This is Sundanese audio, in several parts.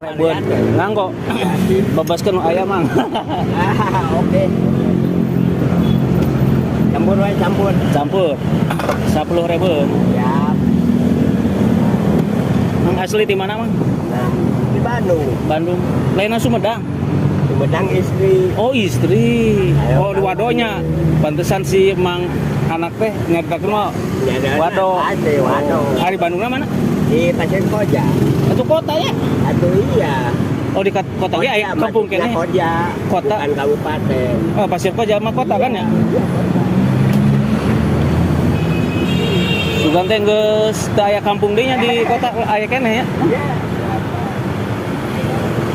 Buat nganggo babaskeun nu aya, Mang. Ah, oke. Campur wae, campur. Campur. 10.000. Ya. Mang asli di mana, Mang? Nah, di Bandung. Bandung. Lainnya Sumedang. Sumedang istri. Oh, istri. Ayo, Oh, di Wadonya. Pantesan si Mang anak teh nyaritakeun mah Ya, ada. Wado. Asli Wado. Ari Bandungna mana? Di Pasir Koja. Itu kota ya? Atau iya. Oh, di kota ge aya kampung maksudnya keneh. Koja. Kota. Bukan kabupaten. Oh, Pasir Koja mah kota kan ya? Iya, kota. Sugan teh geus teu aya kampung deui nya di kota, aya keneh ya. Iya.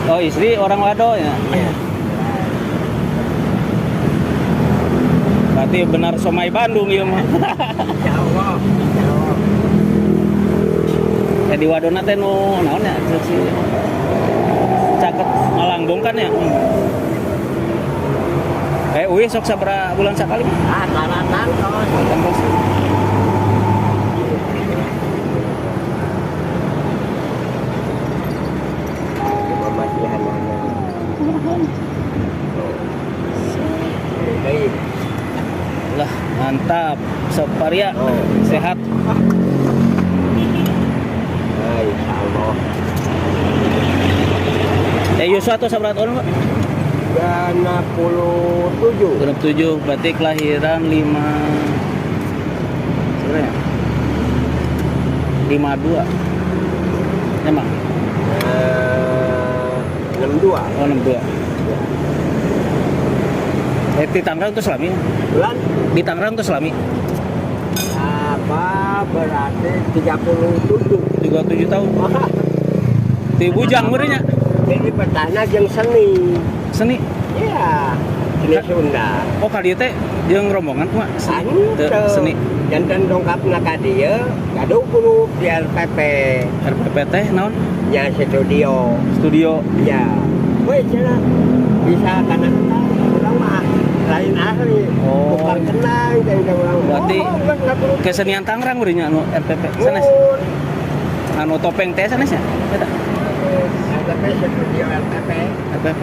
Oh, istri orang Wado ya. Iya. Berarti benar somai Bandung ieu mah. Insya Allah. Insya Allah. Ya, di Wadona teh nu naon ya si caket Malangbong kan ya. Eh, uih sok sabaraha bulan sakali, Mang? Ah, tara tangtos. Tangtos. Pemasihan Baik. Lah, mantap. Sop paria. Oh. Sehat. Ah, insya Allah. Eh, yuswa atau sabaraha tahun, Pak? 67. 67, berarti kelahiran 5 sebenarnya ya? 52. Emang? 62. Oh, 62. Eh, di Tangerang tuh selami. Bulan Di Tangerang tuh selami. apa berarti 37. 37 tahun. Wah, Di Bujang meureun nya. jadi petana jeung seni. Seni. Iya, seni Sunda. Oh, ka dieu teh jeung rombongan kumaha? Seni. Anu, Teu, seni. Janten dongkapna ka dieu, gaduh grup di RPP, RPP teh naon? Nya studio. Studio. Iya. Weh, cenah bisa kana urang mah lain ahli. Oh. Tukang kenang jeung urang. Berarti Oh, geus ngagrup. kesenian Tangerang meureun nya anu RPP. Sanes. Mun. Anu topeng teh sanes ya? Eta. RPP studio RPP. RPP.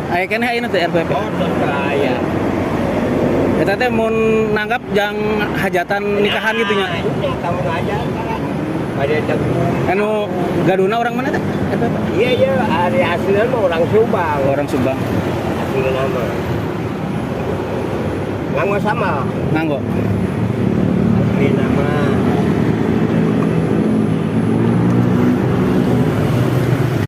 Aya keneh ayeuna teh RPP. Oh, tos aya. Eta teh mun nanggap jang hajatan nikahan gitu nya. Nah, iya, kamu ngajar kan. Pada degung. Anu gaduna orang mana teh? RPP. Iya, iya, ari aslinya mah orang Subang. Orang Subang. Aslinya nama. Nganggo sama. Nganggo. Asli nama.